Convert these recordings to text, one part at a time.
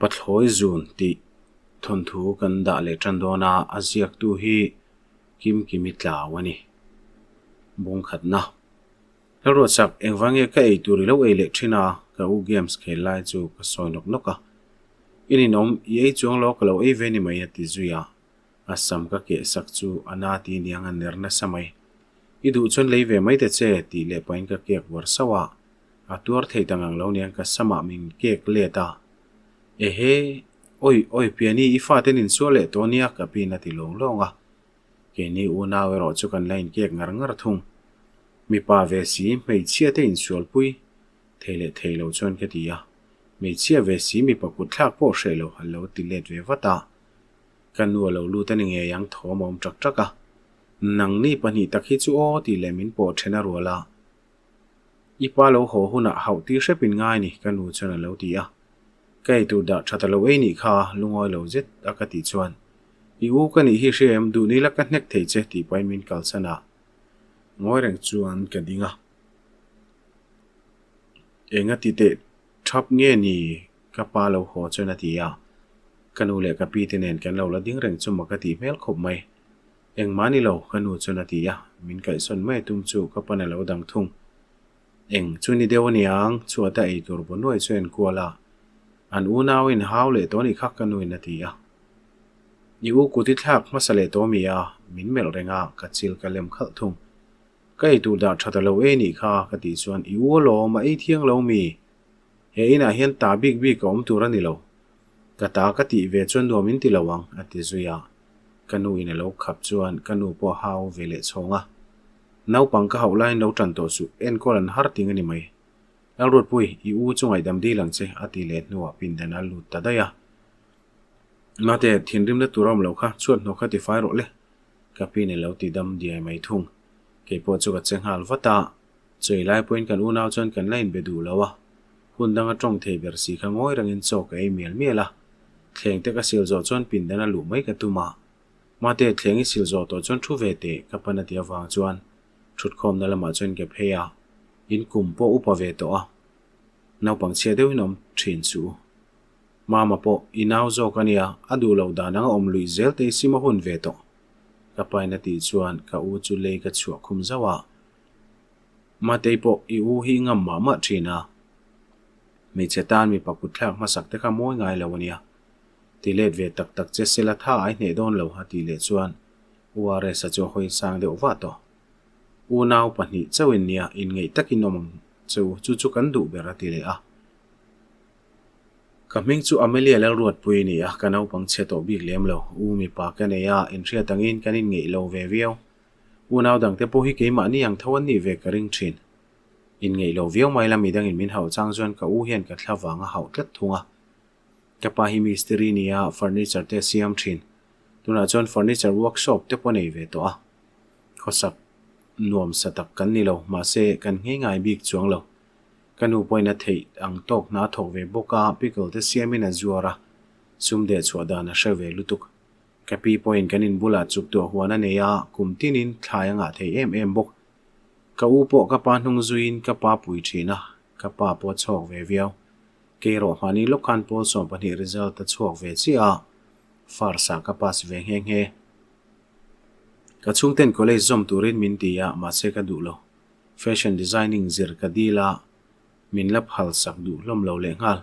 Pathlawi zun tih thawnthu kan dah leh tan dawn a, a ziaktu hi Kimkimi Tlau a ni. Bungkhatna. Lalruatsak, engvang nge ka ei tur i lo ei leh thin a? Ka u games khel lai chu ka sawi nawk nawk a. I ninawm, i ei chuang lo ka lo ei ve ni mai a ti zui a. A sam ka keh sak chu a na ti niang a ner nasa mai. I duh chuan lei ve mai ta che tih leh pahin ka kek vawr sauh a. A tuar thei ta ngang lo niang ka samah min kek let a. Ehe, awi awi Piani i faten insual leh tawh nia ka pin a ti lawng lawng a. Keini unau erawh chu kan la inkek ngar ngar thung. Mipa ve si hmeichhia te insualpui thei leh thei lo chuan ka ti a. Hmeichhia ve si mipa kut thlak pawh hreh lo a lo ti let ve vat a. Ka nu a lo lut a ni ngei ang thawm a awm ṭak ṭak a. Nangni pahnih tak hi chu aw tih leh min pawh ṭhen a rual a. I pa lo haw hunah hauh tir hrep in ngai ni ka nu chuan a lo ti a. Ka eitur dah ṭha ta lo ei nih kha lungawi lo zet a ka tih chuan I u ka nih hi hria em duh nila ka hnek thei che tih pahin min kalsan a. Ngawi reng chuan ka ding a. Enga ti teh ṭhap nge ni ka pa lo haw chuan a ti a. Ka nu leh ka pi te nen kan lo la ding reng chu maw ka tih hmel khawp mai. Engmah ni lo, ka nu chuan a ti a, min kaihsawn mai tum chu ka pan a lo dang thung. Eng chu ni deuh aniang, chhuata ei tur bu nuai chu en kual a, an unau in hau leh tawh nih kha ka nu in a ti a. I u kut i thlak hmasa leh tawh mi a, min melh reng a, ka chil ka lem khalh thung. Ka ei tur dah tha ta lo e nih kha, ka tih chuan i u alawm a ei thiang lo mi? He inah hian ta bik bik a awm tur a ni lo. Ka ta ka tih ve chuan nuam in ti lo ang, a ti zui a. Ka nu in a lo khap chuan ka nu pawh a hau ve leh chhawng a. Naupang ka hauh laiin lo tan tawh suh, enkawl an har ting a ni mai. Lalruatpui, i u chu ngaihdam dil ang che, a ti leh hnuah pindan a lut ta daih a. Mate, thinrimna tur a awm lo kha, chhuat hnawk kha tifai rawh le, ka pin a lo ti dam diai mai thung. Keipawh chu ka che nghal vat a. Chei lai pawhin kan unau chuan kan la inbe duh lo a, hun danga tawng thei ber si kha ngawi rengin chaw ka ei mial mial a, thleng te ka sil zawh chuan pindan a luh mai ka tum a, Mate thleng i sil zawh tawh chuan thu ve teh ka pan a ti avang chuan thutkhawmna lamah chuan ke phei a, in kum pawh upa ve tawh a, naupang chhia deuhin awm thin suh u. Mama pawh i nau zawk a nia, a duh loh dan anga awm luih zel te i sim a hun ve tawh ka pain a tih chuan ka u chu lei ka chhuah khum zauh a. Matei pawh i u hi ngam mah mah thin a, hmeichhe tan mipa kut thlak hmasak te kha mawi ngai lo a nia. Ti let ve tak tak che sela tha ai hneh dawn lo a tih leh chuan URS-a chu a hawi sang deuh vah tawh. Unau pahnih chauhin nia inngeih takin awm ang che u, chu chu kan duh ber a ti leh a. Ka hming chu Amelia Lalruatpui a ni a, ka naupang chhe tawh bik lem lo. U mipa ka nei a, inhriat angin kan inngeih lo ve viau. Unau dangte pawh hi keimahni ang tho an nih ve ka ring thin. Inngeih lo viau mai la midangin min hauh chang chuan ka u hian ka thla vang a hauh tlat thung a. Ka pa hi mistiri nia furniture te a siam thin. Tunah chuan furniture workshop te pawh a nei ve tawh a. Khawsak nuam sa tak kan ni lo, mahse kan nghei ngai bik chuang lo. Ka nu pawhin a theih ang tawk hna a thawk ve bawk a, pickle te siamin a zuar a, sum deh chhuah dan a hre ve lutuk. Ka pi pawhin kan in bulah chuk tuah huan a nei a, kum tinin thlai a ngah thei em em bawk. Ka u pawh ka pa hnung zuiin ka pa pui thin a, ka pa pawh a chhawk ve viau. Kei rawh hmani lawk khan pawl 12 result a chhuak ve chiah a, first ah ka pass ve nghe nghe. Ka chhungten college zawm turin min ti a, mahse ka duh lo. Fashion designing zir ka dil a, min la phal sak duh hlawm lo lehnghal.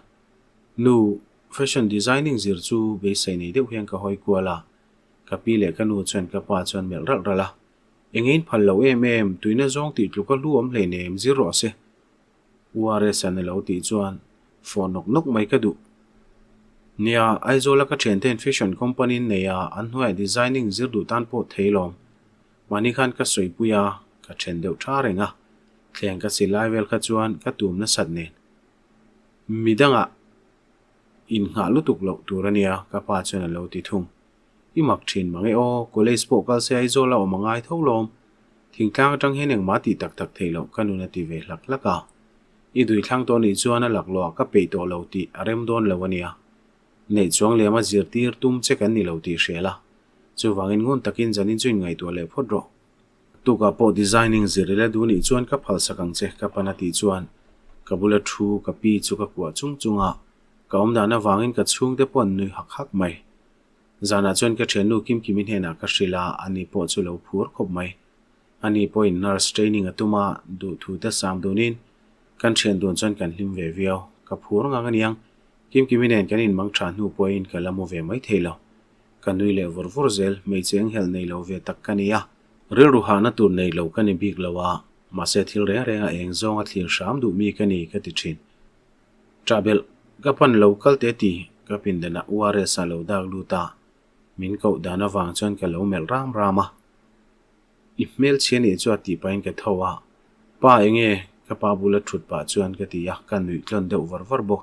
Nu, Fashion designing zir chu beisei nei deuh hian ka hawi kual a, ka pi leh ka nu chuan ka pa chuan melh ralh ralh a, Eng in phal lo em em, tuina zawng tih tluk a hlu awm hleinem, zir rawh se. URS an alo tih chuan fawh nawk nawk mai ka duh. Nia, Aizawl a ka thiante'n fashion company in nei a, an hnuaiah designing zir duh tan pawh thei lawm. Mahni khan ka sawipui a, ka then deuh tha reng a, thleng ka si lai vel kha chuan ka tum nasat nen. Midangah innghah lutuk loh tur a nia, ka pa chuan a lo ti thung. I mak thin mang e aw, college pawh kal se Aizawl a awm a ngai tho lawm. Thingtlang atang hian engmah tih tak tak theih loh ka nun a ti ve hlak hlak a. I dui thlang tawh nih chuan a laklawh ah ka peih tawh lo tih a rem dawn lo a nia. Neih chuang lem a zirtir tum che kan ni lo tih hria la. Chuvangin ngun takin zanin chu inngaihtuah leh phawt rawh. Tukah pawh designing zir ila duh nih chuan ka phalsak ang che ka pan a tih chuan ka bula thu ka pi chu ka kuah chung chung a. Ka awm dan avangin ka chhungte pawh an nui hak hak mai. Zanah chuan ka thiannu Kimkimi hnenah ka hrilh a, ani pawh chu lo phur khawp mai. Ani pawhin nurse training a tum a, duhthu te sam dunin kan thian dun chuan kan hlim ve viau. Ka phur ngang aniang, Kimkimi nen kan inmang tha hnu pawhin ka la mu ve mai thei lo. Ka nui leh vur vur zel, hmeichhe enghelh nei lo ve tak ka ni a. Rilru hahna tur nei lo ka ni bik lo a, mahse thil reng reng a eng zawnga thlir hram duh mi ka ni ka ti thin. Ṭahbelh ka pan lo kal te ti ka pindanah URS a lo dak lut a, min koh dan avang chuan ka lo melh ram ram a. I hmelchhia nih chu a tih pahin ka tho a, Pa enge? ka pa bula ṭhut pah chuan ka ti a, ka nuih tlawn deuh var var bawk.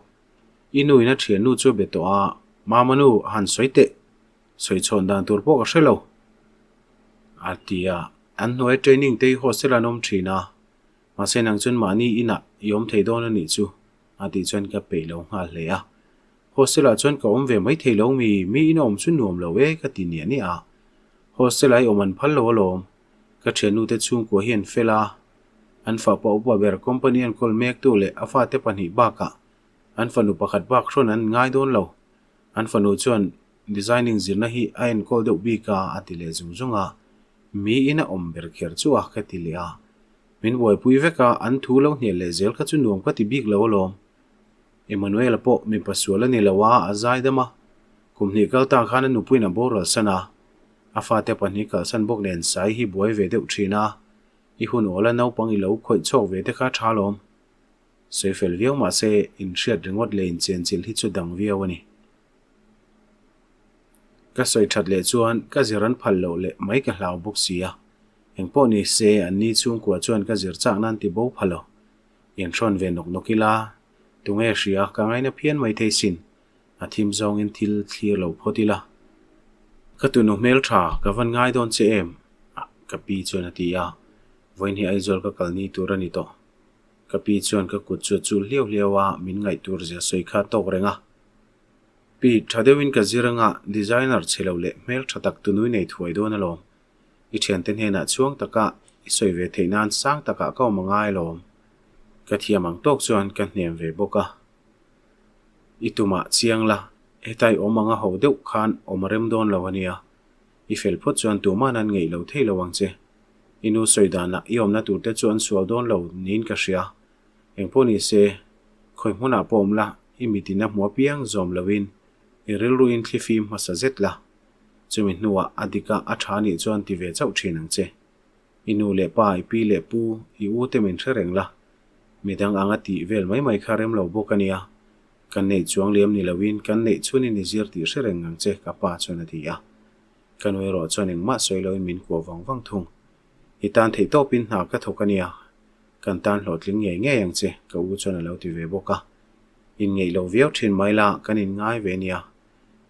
I nu in a ṭhiannu chu a be tawh a, Mama nu a han sawi teh, sawi chhawn dan tur pawh ka hre lo a ti a, an hnuai training te hi hostel an awm ṭhin a, Mahse nang chuan mahni inah i awm thei dawn a nih chu a tih chuan ka peih lo nghal hle a. Hostel ah chuan ka awm ve mai thei lo mi, mi ina awm chu nuam lo e ka ti niah niah a. Hostel ah i awm an phal lo alawm, ka thiannu te chhungkua hi an fel a, an fapa upa ber company enkawl mek tu leh a fate pahnih bakah an fanu pakhat bak hrawn an ngai dawn lo. An fanu chuan designing zirna hi a enkawl deuh bik a a ti leh zung zung a. Mi ina awm ber kher chu a ka ti leh a. Min buaipui vek a, an thu lo hnial leh zel kha chu nuam ka ti bik lo alawm. Emmanuel-a pawh mipa sual a ni lo a, a zai dam a. Kum hnih kal ta khan a nupuiin a boral san a, a fate pahnih kalsan bawk nen sai hi buai ve deuh thin a, i hun awl a naupang i lo khawih chhuak ve te kha tha alawm. Sawi fel viau mah se, inhriat ringawt leh inchenchilh hi chu dang viau a ni. Ka sawi that leh chuan ka zir an phal loh leh mai ka hlau bawk si a. Engpawh ni se, an ni chhungkua chuan ka zir chak nan ti bo pha lo. Inhrawn ve nawk nawk ila, tunge hria ka ngaina phian mai thei sin, a thim zawngin thil thlir lo phawt ila. Ka tunu hmel tha ka van ngai dawn che em? Ka pi chuan a ti a, vawiin hi Aizawl ka kal ni tur a ni tawh. Ka pi chuan ka kut chu a chul hliau hliau a, min ngaih tur zia sawi kha tawk reng a. Pi, tha deuhin ka zir anga designer chhe lo leh hmel tha tak tunui nei thuai dawn alawm. I thiante hnenah chhuang taka i sawi ve theih nan sang takah ka awm a ngai alawm. Ka thiam ang tawk chuan ka hnem ve bawk a. I tumah chiang la, hetai awm anga ho deuh khan awm a rem dawn lo ania. I fel phawt chuan tuman an ngeih lo thei lo ang che. I nu sawi danah i awmna turte chu an sual dawn lo niin ka hria. Engpawh ni se, khawi hmunah pawh awm la, i mitin a hmu apiang zawm loin i rilruin thlifim hmasa zet la. Chumi hnuah a dika a tha nih chuan ti ve chauh thin ang che. I nu leh pa, i pi leh pu, i u te min hre reng la. Midang anga tih vel mai mai kha rem lo bawk a nia. Kan neih chuang liam ni loin kan neih chhunin i zir tih hre reng ang che ka pa chuan a ti a. Ka nu erawh chuan engmah sawi loin min kuah vang vang thung. I tan theih tawpin hna ka thawk a nia. Kan tan hlawhtling ngei ngei ang che ka u chuan a lo ti ve bawk a. Inngeih lo viau thin mai la kan inngai ve nia.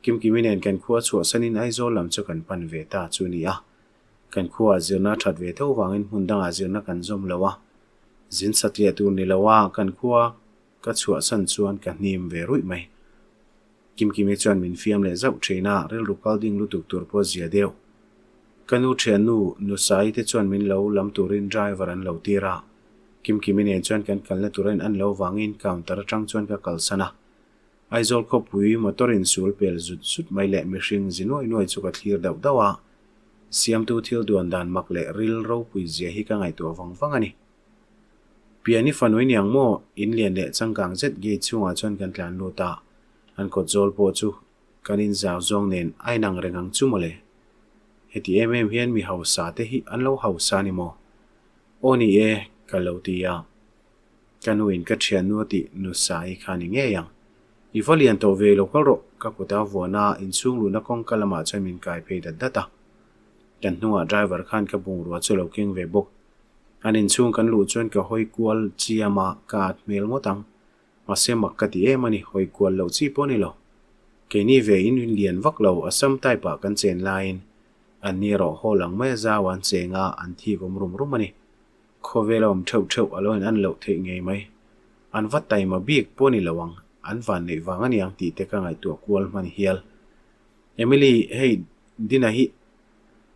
Kimkimi nen kan khua chhuahsanin Aizawl lam chu kan pan ve ta chu ni a. Kan khuaah zirna a that ve tho vangin hmun dangah zirna kan zawm lo a. Zin satliah tur ni lo a kan khua ka chhuahsan chuan ka hnim ve ruih mai. Kimkimi chuan min fiam leh zauh thin a, rilru kal ding lutuk tur pawh zia deuh. Ka nu thiannu Nusai te chuan min lo lam turin driver an lo tir a. Kimkimi nen chuan kan kalna tur a in an lo vangin counter atang chuan ka kalsan a. Aizawl khawpui motor in sul pel zut zut mai leh mihring zi nuai nuai chu ka thlir dauh dauh a, siamtu thil duan dan mak leh ril ropui zia hi ka ngaihtuah vang vang a ni. Pian i fanui niang maw? In lian leh changkang zet gate chhungah chuan kan tlan lut a, an kawt zawl pawh chu kan in zau zawng nen a inang reng ang chu mawle. Heti em em hian mi hausa te hi an lo hausa a ni maw? Aw ni e, ka lo ti a. Ka nu in ka thiannu a tih nu Sai kha ni ngei ang. I va lian tawh ve lo kal rawh, ka kut a vuan a, inchhung luhna kawngka lamah chuan min kai phei dat dat a. Kan hnungah driver khan ka bungrua chu a lo keng ve bawk. An inchhung kan luh chuan ka hawi kual chiam a, ka at hmel ngawt ang. Mahse mak ka ti em a ni, hawi kual loh chi pawh a ni lo. Keini ve in lian vak lo, Assam type ah kan chen laiin an ni erawh hall ang mai a zau an cheng a, an thik awm rum rum a ni. Khawvel a awm theuh theuh a lo in an loh theih ngei mai. An va taima bik pawh ni lo ang, an van neih vang a niang tih te ka ngaihtuah kual hman hial. Emily, hei Dina hi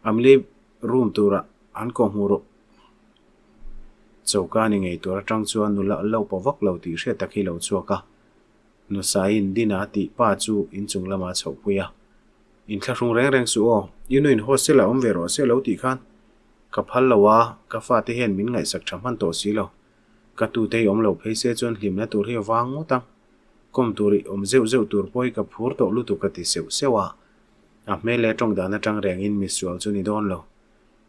Amli room turah an kawh hmuh rawh. Choka ni ngei tur atang chuan nula a lo pa vak lo tih hriat tak hi lo chhuak a. Nusaiin Dina tih pa chu inchung lamah a chhohpui a. Inthlahrung reng reng suh aw, i nuin hostel ah awm ve rawh se lo tih khan ka phal lo a, ka fate hian min ngaihsak tha hman tawh si lo. Ka tute hi awm lo phei se chuan hlimna tur hi a vang ngawt ang. Kawm tur i awm zeuh zeuh tur pawh hi ka phur tawh lutuk ka ti seuh seuh a. A hmel leh tawng dan atang rengin misual chu ni dawn lo.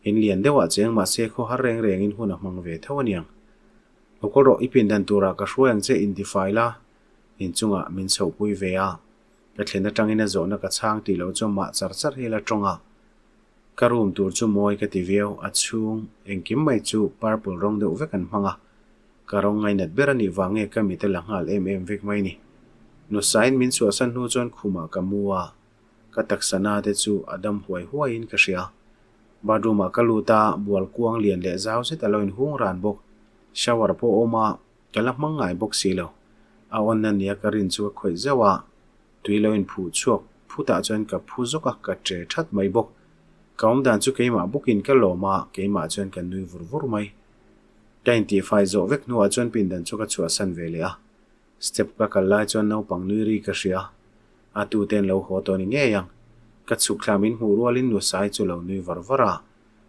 In lian deuhah cheng mahse khawhar reng rengin hun a hmang ve tho aniang. Lo kawl rawh i pindan turah ka hruai ang che intifai la, inchungah min chhohpui ve a. Ka thlen atangin a zawhna ka chhang tih loh chu mah char char hi la tawng a. Ka room tur chu mawi ka ti viau, a chhung engkim mai chu purple rawng deuh vek an hmang a. Ka rawng ngainat ber a nih vang nge ka mit a la nghal em em vek mai ni. Nusain min chhuahsan hnu chuan khumah ka mu a, ka taksa na te chu a dam huai huaiin ka hria. Bathroom ah ka lut a, bual kuang lian leh zau zet a lo inhung ran bawk. Shower pawh a awm a, Ka la hmang ngai bawk si lo. A awnna nia ka rin chu ka khawih zauh a, tui lo inphuh chhuak phutah chuan ka phu zawk a, ka ṭe ṭhat mai bawk. Ka awm dan chu keimah bawkin ka lawm a, keimah chuan ka nui vur vur mai. Ka intihfai zawh vek hnuah chuan pindan chu ka chhuahsan ve leh a. Step ka kal lai chuan naupang nui ri ka hria. A tute an lo haw tawh ni ngei ang. Ka chhuk thla min hmuh rualin Nusai chu lo nui var var a.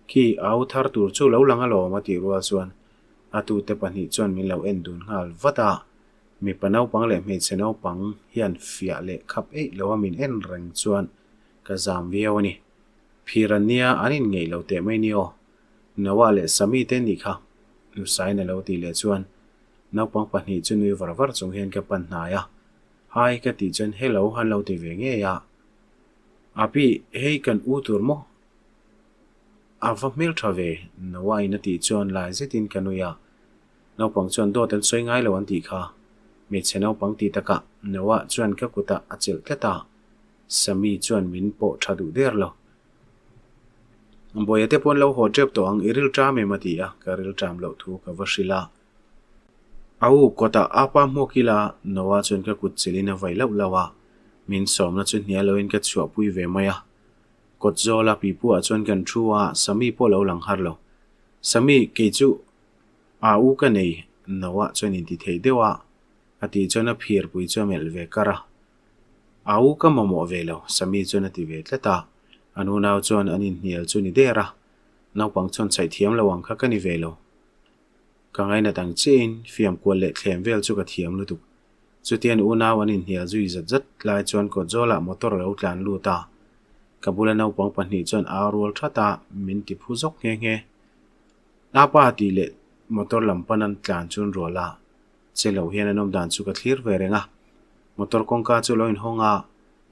Khi au thar tur chu lo lang alawm a tih rual chuan A tute pahnih chuan min lo en dun nghal vat a, mipa naupang leh hmeichhe naupang hian fiah leh khap eih lo a min en reng chuan ka zam viau a ni. Phir an nia an inngeih lo teh mai ni aw. Noah leh Sami te nih kha Nusain a lo tih leh chuan naupang pahnih chu nui var var chung hian ka pan hnai a, Hi ka tih chuan hello han lo ti ve ngei a. Api, hei kan u tur maw? A va hmel tha ve, Noah-in a tih chuan lai zetin ka nui a. Naupang chuan dawt an sawi ngai lo an tih kha. Hmeichhe naupang tih takah Noah chuan ka kutah a chelh tlat a, Sammy chuan min pawh tha duh der lo. Bawiha te pawh an lo haw tep tawh ang, i ril ṭam em a ti a, ka ril ṭam loh thu ka va hrilh a. A u kawtah a pa hmuak ila Noah chuan ka kut chelhin a vai lauh lauh a, min sawmna chu hnial loin ka chhuahpui ve mai a. Kawt zawla pipu ah chuan kan thu a, Sami pawh lo lang har lo. Sami, kei chu a u ka nei, Noah chuan inti thei deuh a, a tih chuan a phir pui chu a melh ve kar a. A u ka mamawh ve lo, Sami chuan a ti ve tlat a. An unau chuan an inhnial chu ni der a, naupang chuan chhaih thiam lo ang kha ka ni ve lo. Ka ngainat ang chiahin fiam kual leh thlem vel chu ka thiam lutuk. Chutian unau an inhnial zui zat zat lai chuan kawtzawlah motor a lo tlan lut a. Ka bula naupang pahnih chuan au rual that a, min ti phu zawk nghe nghe. A pa tih leh motor lam pan an tlan chun rual a, che lo hian an awm dan chu ka thlir ve reng a. Motor kawngka chu lo inhawng a,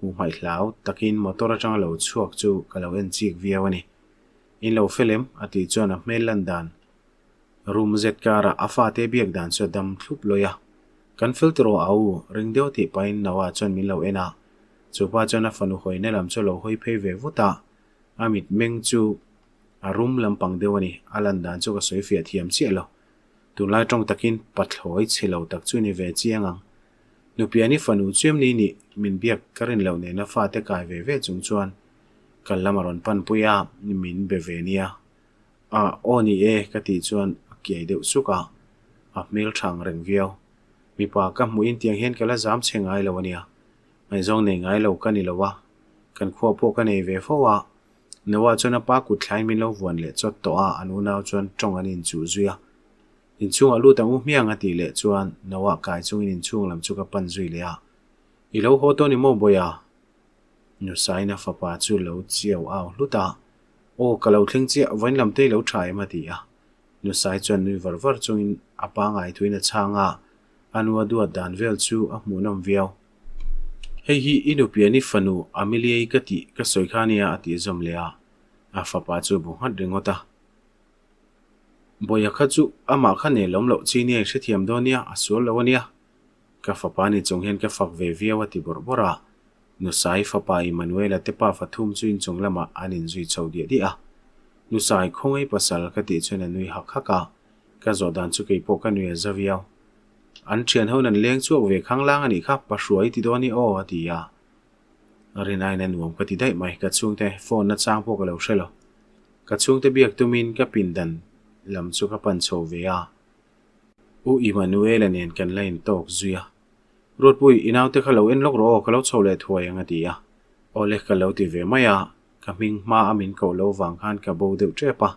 hmuh hmaih hlau takin motor atanga lo chhuak chu ka lo en chik viau a ni. In lo fel em? a tih chuan a hmel lan dan Room zet karah a fate biak dan chu a dam thlup lawih a. Kan fel tiraw a u, ring deuh tih pahin Noah chuan min lo en a. Chu pa chuan a fanu hawina lam chu a lo hawi phei ve vut a. A mitmeng chu a rum lampang deuh a ni, a lan dan chu ka sawi fiah thiam chiah lo. Tunlai tawng takin pathlawi chhe lo tak chu ni ve chiang ang. Nupiani fanu chu em ni nih min biak ka rin loh nena fate kai ve ve chung chuan kan lam a rawn panpui a, min be ve nia. A, aw ni e ka tih chuan a kiai deuh suk a, a hmel thang reng viau. Mipa ka hmuhin tiang hian ka la zam chhe ngai lo a nia. Ngaihzawng nei ngai lo ka ni lo a, kan khua pawh ka nei ve fo a. Noah chuan a pa kut thlaiin min lo vuan leh chawt tawh a, an unau chuan tawng an inchuh zui a. Inchhungah lut ang u hmiang a tih leh chuan Noah kai chungin inchhung lam chu ka pan zui leh a. I lo haw tawh ni maw Bawiha? Nusaina fapa chu lo chiau au hlut a, Aw, ka lo thleng chiah, vawiin lam te i lo tha em a ti a. Nusai chuan nui var var chungin a pangai thuin a chhang a, a nu a duat dan vel chu a hmuhnawm viau. Hei hi i nupian i fanu Amelia-i ka tih ka sawi kha nia a tih zawm leh a, a fapa chu bu nghat ringawt a. Bawiha kha chu amah kha nelawm loh chi nia i hrethiam dawn nia, a sual lo a nia. Ka fapa ni chung hian ka fak ve viau a ti bawrh bawrh a. Nusai fapa Immanuela te pa fathum chu inchung lamah an inzui chho diah diah a. Nusai khawngaih pasal ka tih chuan a nui hak hak a, ka zawh dan chu keipawh ka nui a za viau. An thian ho nan leng chhuak ve khanglang a nih kha, Pahruai ti dawn i aw a ti a. Rinaiin a nuam ka ti daih mai, ka chhungte phone na chang pawh ka lo hre lo. Ka chhungte biak tumin ka pindan lam chu ka pan chho ve a. U Immanuela nen kan la intawk zui a. Ruatpui, i naute kha lo en lawk rawh aw, ka lo chho leh thuai ang a ti a. Awle ka lo ti ve mai a, ka hming hma a min koh lo vang khan ka bo deuh tep a.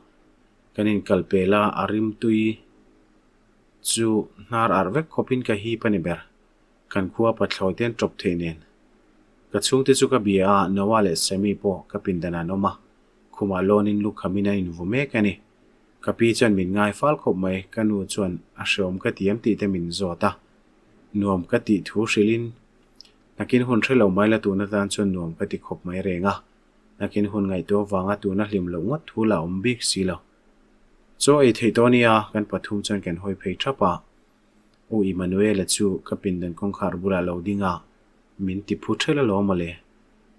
Kan inkal pel a, a rimtui chu hnar arh vek khawpin ka hip a ni ber. Kan khua pathlawi te an tawp theih nen. Ka chhungte chu ka bia a, Noah leh Sammy pawh ka pindan an awm a, khumah lawnin lukhamin an invu mek a ni. Ka pi chuan min ngai fal khawp mai, ka nu chuan a hreawm ka ti em tih te min zawt a. Nuam ka tih thu hrilhin nakin hun hre lo mai la tun atan chuan nuam ka ti khawp mai reng a, nakin hun ngaihtuah vanga tuna hlim loh ngawt thu la awm bik si lo. Chaw ei theih tawh nia, kan pathum chuan kan hawi phei thap a. U Immanuela chu ka pindan kawngkhar bulah lo ding a, min ti phu ṭhelh alawm mawle.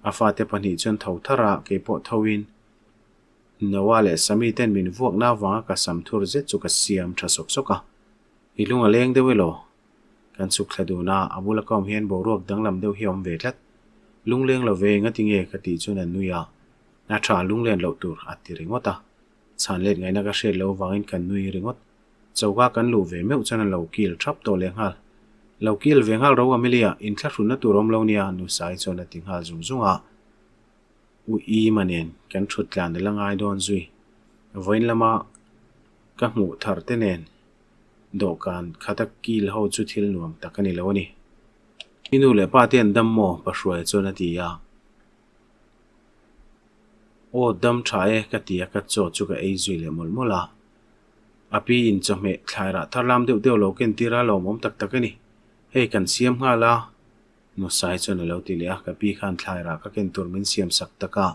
A fate pahnih chuan tho thar a, keipawh tho in Noah leh Sammy ten min vuakna avanga ka sam thur zet chu ka siam tha sawk sawk a. I lung a leng deuh elaw? Kan chhuk thla dun a, a bula ka awm hian boruak danglam deuh hi a awm ve tlat. Lungleng lo ve engati nge ka tih chuan a nui a, a tha lunglen loh tur a ti ringawt a. Chhan let ngaihna ka hriat loh avangin kan nui ringawt. Choka kan luh ve meuh chuan a lo kil thap tawh leh nghal. Lo kil ve nghal ro Amelia, inthlahrunna tur awm lo nia Nusai chuan a ti nghal zung zung a. U Ima nen kan thut tlan a la ngai dawn zui. Vawiin lama ka hmuh thar te nen dawhkan khata kil ho chu thil nuam tak a ni lo a ni. I nu leh pa te an dam maw? Pahruaia chuan a ti a. Aw dam tha e ka ti a, ka chaw chu ka ei zui leh mawlh mawlh a. A pi in chawhmeh thlai rah thar lam deuh deuh lo ken tir a lawmawm tak tak a ni. Hei kan siam nghal a. Nusai chuan a lo ti leh a, ka pi khan thlai rah ka ken tur min siam sak tak a.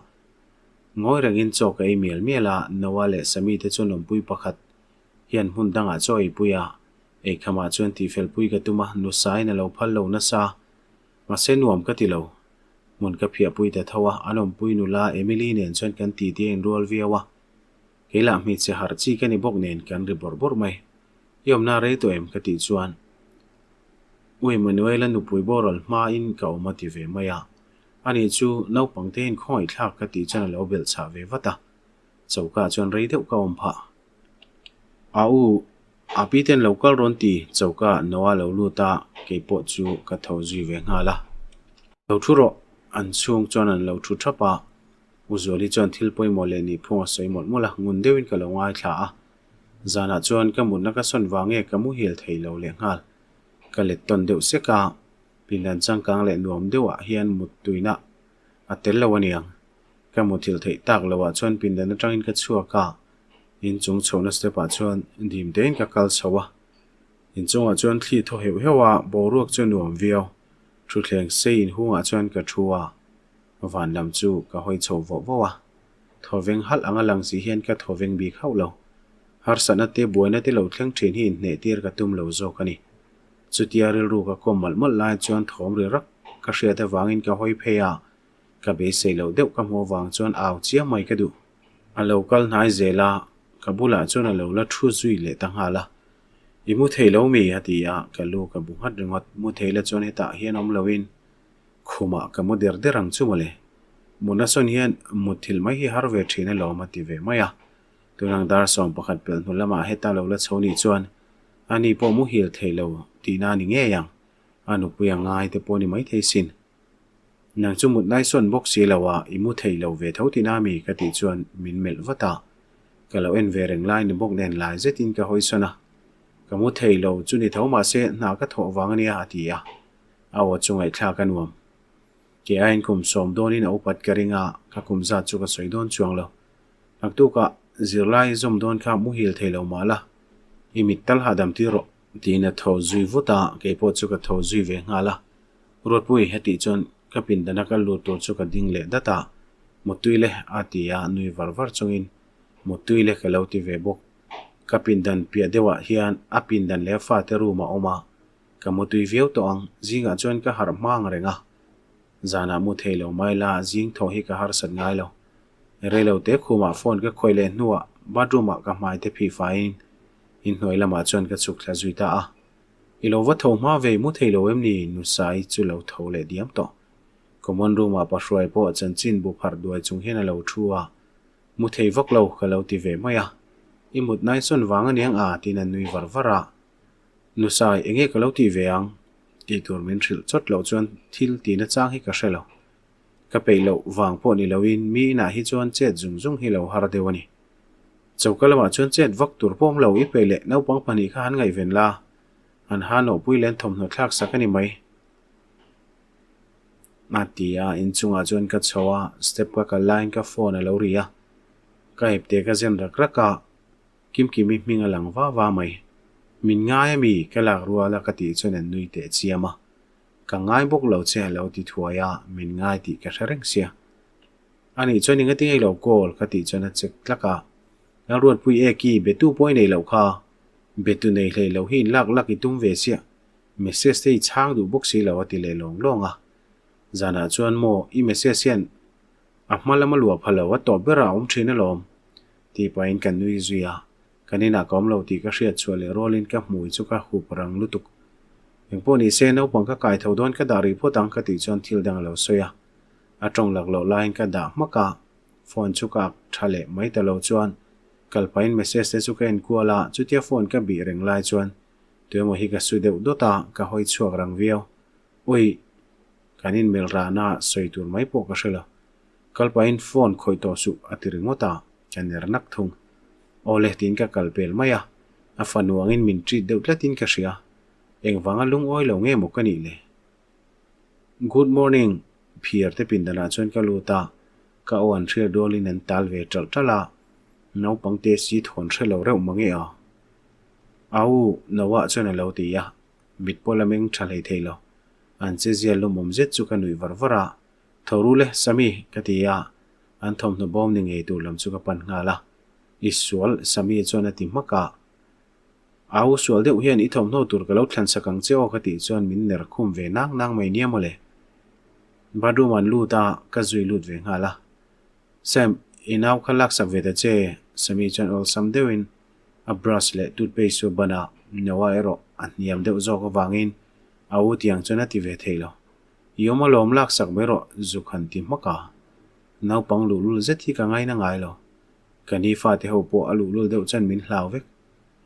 Ngawi rengin chaw ka ei mial mial a, Noah leh Sammy te chuan awmpui pakhat hian hmun dangah chaw ei pui a, eikhamah chuan tihfel pui ka tum a, Nusaiin a lo phal lo nasa. Mahse nuam ka ti lo. Hmun ka phiah pui ta tho a, an awmpui nula Emily nen chuan kan titi a inrual viau a. Kei lah hmeichhe harh chi ka ni bawk nen kan ri bawrh bawrh mai. I awmna rei tawh em ka tih chuan U Emmanuel-a nupui boral hmain ka awm a ti ve mai a. Ani chu naupang te hian khawngaihthlak ka tih chuan a lo belh chhah ve vat a. Choka chuan rei deuh ka awm phah. A u, a pi ten lo kal rawn ti choka Noah lo lut a, kei pawh chu ka tho zui ve nghal a. Lo thu rawh, an chhung chuan an lo thu thap a. U Zuali chuan thil pawimawh leh nihphung a sawi mawlh mawlh a, ngun deuhin ka lo ngaithla a. Zanah chuan ka mutna ka sawn vang nge ka muhil thei lo leh nghal. Ka let tawn deuh sek a, pindan changkang leh nuam deuhah hian mut tuina a tel lo aniang. Ka muthilh theih tak loah chuan pindan atangin ka chhuak a, inchung chhohna step ah chuan dim tein ka kal chho a. Inchungah chuan thli thaw heuh heuh a, boruak chu nuam viau. Thutthleng sei inhungah chuan ka thu a. Van lam chu ka hawi chho vauh vauh a, thawveng halh anga lang si hian ka thawveng bik hauh lo. Harsatna te buaina te lo thleng thin hi inhneh tir ka tum lo zawk a ni. Chutia rilru ka kawm mawlh mawlh lai chuan thawm ri rak ka hriat avangin ka hawi phei a, ka beisei loh deuh ka hmuh avang chuan au chiang mai ka duh. A lo kal hnai zel a, ka bulah chuan a lo la thu zui leh ta nghal a. I mu thei lo mi? a ti a, ka lu ka bu nghat ringawt. Mu thei la chuan hetah hian awm loin Khumah ka mu der der ang chu mawle. Mutna sawn hian mutthilh mai hi har ve thin alawm a ti ve mai a. Tunang dar 11 pelh hnu lamah heta lo la chho nih chuan ani pawh muhil thei lo tihna a ni ngei ang. A nupui a ngai te pawh a ni maithei sin. Nang chu mut nai sawn bawk si lo a, i mu thei lo ve tho tihna a mi ka tih chuan min melh vat a. Ka lo en ve reng lai ni bawk nen lai zetin ka hawi sawn a. Ka mu thei lo chu ni tho mahse hna ka thawh vang ania a ti a. A aw chu ngaihthlak a nuam. Ke aiin kum sawm dawnin a upat ka ring a, ka kum zat chu ka sawi dawn chuang lo. Naktukah zirlai zawm dawn kha muhil thei lo mah la, i mit tal hahdam tir rawh. Tiin a tho zui vut a, keipawh chu ka tho zui ve nghal a. Ruatpui, hetih chuan ka pindana ka lut tur chu ka ding leh dat a, Muttui le a ti a, nui var var chungin Muttui le ka lo ti ve bawk. Ka pindan piah deuhah hian a pindan leh a fate room a awm a, Ka mu tui viau tawh ang, zingah chuan ka harh hma ang reng a. Zanah mu thei lo mai la, zing thaw hi ka harsat ngai lo. Rei lo te khumah phone ka khawih leh hnuah bathroom ah ka hmai te phih faiin inhnuai lamah chuan ka chhuk thla zui ta a. I lo va tho hma ve, mu thei lo em ni? Nusai chu lo tho leh diam tawh. Common room ah Pahruai pawh chanchin bu pharh duai chung hian a lo thu a. Mu thei vak lo ka lo ti ve mai a. I mut nai sawn vang aniang a tiin a nui var var a. Nusai, enge ka lo tih ve ang? Tih tur min hrilh chawt loh chuan thil ti nachang hi ka hre lo. Ka peih loh vang pawh ni loin mi inah hi chuan chet zung zung hi lo har deuh a ni. Choka lamah chuan chet vak tur pawh awm lo i peih leh naupang pahnih kha han ngaihven la, an ha nawhpui leh an thawmhnaw thlak sak a ni mai. A ti a, inchungah chuan ka chho a, step ka kal laiin ka phone a lo ri a, ka ipte ka zen rak rak a, Kimkimi hming a lang va va mai. Min ngai a mi? Ka lak rual a ka tih chuan an nui teh chiam a. Ka ngai bawk lo che a lo ti thuai a, min ngai tih ka hre reng sia. A nih chuan engati ngei lo call ka tih chuan a check tlak a. Lalruatpui Eki, betu pawh i nei loh kha. Betu nei hlei lo hi in lak lak i tum ve chiah. Message te i chhang duh bawk si lo a ti leh lawng lawng a. Zanah chuan maw i message hian a hma lama luah pha lo a tawp berah a awm thin alawm. Tih pahin ka nui zui a, kan inah ka awm lo tih ka hriat chhuah leh rualin ka hmui chu ka hup rang lutuk. Engpawh ni se naupang ka kai tho dawn ka dah rih phawt ang ka tih chuan thil dang a lo sawi a. A tawng lak loh laiin ka dah hmak a, phone chu ka ak tha leh mai ta lo chuan kal pahin message te chu ka en kual a, chutia phone ka bih reng lai chuan tuemaw hi ka su deuh dawt a, ka hawi chhuak rang viau. Ui! Kan inmelh rahna sawi tur mai pawh ka hre lo. Kal pahin phone khawih tawh suh a ti ringawt a, ka ner nak thung. Aw le tiin ka kal pel mai a, a fanu angin min treat deuh tlatin ka hria. Engvanga lungawi lo nge maw ka nih le? Good morning phiar te pindanah chuan ka lut a, ka aw an hriat rualin an tal ve ṭalh ṭalh a, naupang te si thawn hre lo reuh mange aw. Au Noah chuan a lo ti a, mit pawh la meng ṭha hlei thei lo. An chezia lawmawm zet chu ka nuih var var a, Tho ru le, Sami, ka ti a, an thawmhnaw bawm ni ngei tur lam chu ka pan nghal a. I sual, Sami chuan a ti hmak a. Au, sual deuh hian i thawmhnaw tur ka lo thlan sak ang che aw ka tih chuan min ner khum ve nang nang mai nia mawle. Bathroom an lut a, ka zui lut ve nghal a. Sam, i nau kha laksak ve ta che, Sami chuan awlsam deuhin a brush leh toothpaste chu a ban a, Noah erawh a hniam deuh zawk avangin a u tiang chuan a ti ve thei lo. I awm alawm laksak mai rawh zuk han ti hmak a. Naupang luhlul zet hi ka ngaina ngai lo. Ka ni fate ho pawh a luhlul deuh chuan min hlau vek.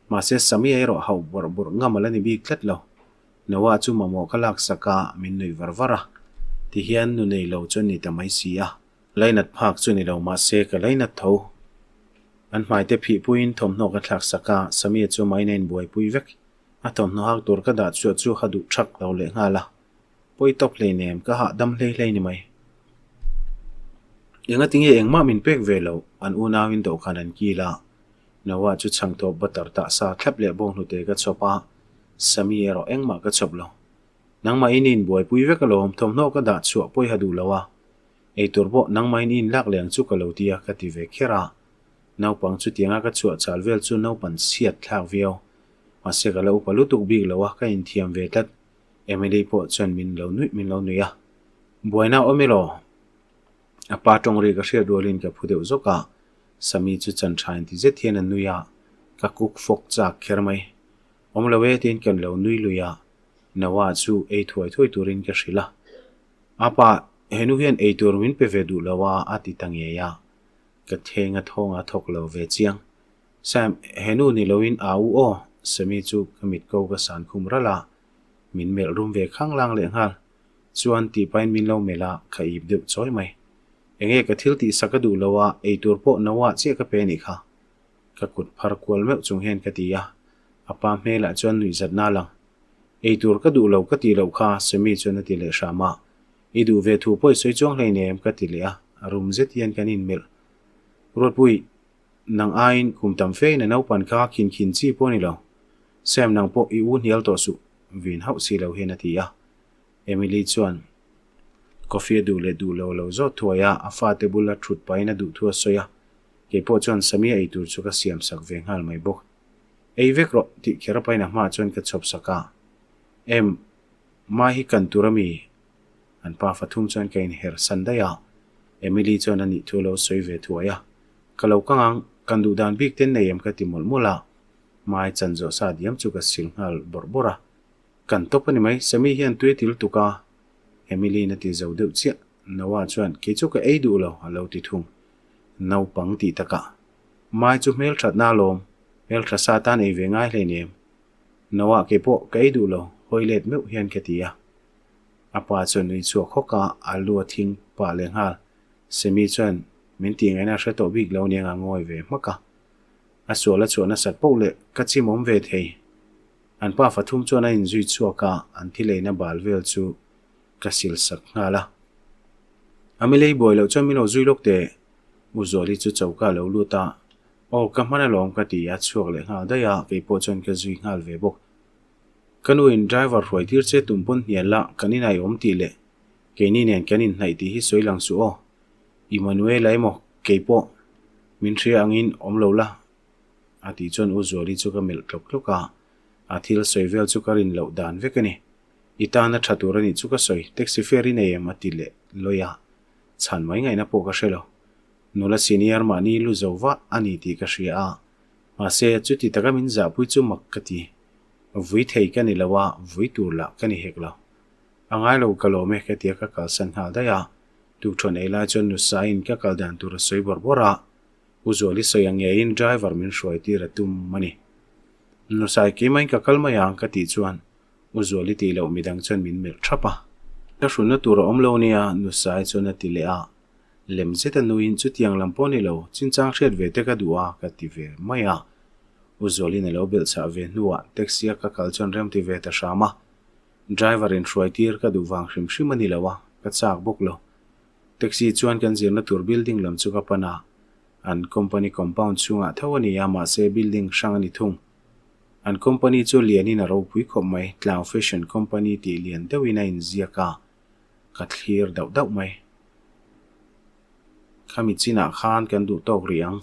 Mahse Samia erawh hauh bawrh bawrh ngam a la ni bik tlat lo. Noah chu mamawh ka laksak a, min nuih var var a. Tihian nu nei lo chuan ni ta mai si a. Lainat phak chu ni lo mahse ka lainat tho. An hmaite phihpuiin thawmhnaw ka thlaksak a, Samia chu maina inbuaipui vek. A thawmhnaw hak tur ka dah chhuah chu ha duh thak lo leh nghal a. Pawi tawp hleinem, ka hahdam hlei hlei ni mai. Engati nge engmah min pek ve loh, an unauin dawhkan an kil a. Noah chu chhang tawp butter tah sa thlap leh bawnghnute ka chhawp a, Sammy erawh engmah ka chhawp lo. Nangmah in i inbuaipui vek alawm, thawmhnaw ka dah chhuah pawi ha duh lo a. Eitur pawh nangmah in i inlak leh ang chu ka lo ti a, ka ti ve kher a. Naupang chutianga ka chhuah chal vel chu naupan chhiat thlak viau. Mahse ka la upa lutuk bik lo a, ka inthiam ve tlat. Emily pawh chuan min lo nuih min lo nuih a, Buaina awm elaw? A pa tawng ri ka hriat rualin ka phu deuh zawk a, Sammy chu chan tha inti zet hian a nui a, ka kuk fawk chak kher mai. Awm lo e tiin kan lo nui lui a, Noah chu ei thuai thuai turin ka hrilh a. A pa, henu hian ei tur min pe ve duh lo a, a ti ta ngei a, ka theng a thawng a thawk lo ve chiang. Sam, henu ni loin a u aw, Sammy chu ka mit ko ka san khum ralh a, min melh rum ve khang lang leh nghal. Chuan tih pahin min lo melh a, ka ip deuh chawi mai. Enge ka thil tih sak a duh lo a, eitur pawh Noah chiah ka pe anih kha. Ka kut phar kual meuh chung hian ka ti a, a pa hmelah chuan nuihzatna a lang. Eitur ka duh lo ka tih loh kha, Sammy chuan a ti leh hram a. I duh ve thu pawh i sawi chuang hleinem ka ti leh a, a rum zet hian kan inmelh. Ruatpui, nang aiin kum tam fe in a naupan kha khin khin chi pawh a ni lo. Sam nang pawh i u hnial tawh suh, vin hauh si lo hian a ti a. Emily chuan coffee a duh leh duh lo lo zawt thuai a, a fate bula thut pahin a duh thu a sawi a. Kei pawh chuan Samia ei tur chu ka siam sak ve nghal mai bawk. Ei vek rawh tih kher pahin a hmaah chuan ka chhawp sak a. Em, mai hi kan tur ami? An pa fathum chuan ka inher san daih a. Emily chuan a nih thu a lo sawi ve thuai a. Ka lo kang ang, kan duh dan bik ten nei em ka ti mawlh mawlh a. Mai chan zawh sa diam chu ka sil nghal bawrh bawrh a. Kan tawp a ni mai, Sammy hian tui a til tuk a, Emily-in a ti zo deuh chiah. Noah chuan, Kei chu ka ei duh lo, a lo ti thung. Naupang tih takah, Mai chu hmelthatna alawm, hmeltha sa tan ei ve ngai hleinem. Noah kei pawh ka ei duh lo, Hawi let meuh hian ka ti a. A pa chuan nui chhuak hawk a, a lu a thing pah leh nghal. Semi chuan min tih ngaihna a hre tawh bik lo aniang a ngawi ve hmak a. A sual a chhuah nasat poh leh ka chimawm ve thei. An pa fathum chuan a inzui chhuak a, an thi leina bal vel chu ka sil sak nghal a. A milei buai loh chuan min lo zui lawk teh. U Zuali chu choka a lo lut a, Aw ka hman alawm ka ti a chhuak leh nghal daih a, kei pawh chuan ka zui nghal ve bawk. Ka nu in driver hruai tir che tum pawn hnial la, kan inah i awm tih leh keini nen kan inhnaih tih hi sawi lang suh aw. Immanuela emaw kei pawh min hria angin awm lo la a tih chuan U Zuali chu ka melh tlawk tlawk a, a thil sawi vel chu ka rin loh dan vek a ni. I tana tha tur a nih chu ka sawi, taxi fare i nei em? a ti leh lawi a, chhan mai ngaihna pawh ka hre lo. Nula senior mahni lu zo vah a ni tih ka hria a, mahse chuti taka min zahpui chu mak ka ti. Vui thei ka ni lo a, vui tur lah ka ni hek lo. A ngai lo ka lawm e ka ti a ka kalsan nghal daih a, tukṭhawn ei lai chuan Nusaiin ka kal dan tur a sawi bawrh bawrh a, U Zuali sawi ang ngeiin driver min hruai tir a tum a ni. Nusai keimahin ka kal mai ang ka tih chuan U Zuali tih loh midang chuan min melh thap a. Ka hrunna tur a awm lo nia Nusai chuan a ti leh a, Lem zet a nuin chutiang lam pawh ni lo, chinchang hriat ve te ka duh a, ka ti ve mai a. U Zualin a lo belh chah ve hnuah taxi a ka kal chuan rem ti ve ta hram a. Driver in hruai tir ka duh vang hrim hrim a ni lo a, ka chak bawk lo. Taxi chuan kan zirna tur building lam chu ka pan a, an company compound chhungah tho a ni a, mahse building hrang a ni thung. An company chu lianin a ropui khawp mai, Tlau Fashion Company tih lian deuhin a inziak a. Ka thlir dauh dauh mai. Khami chinah khan kan duh tawk rih ang.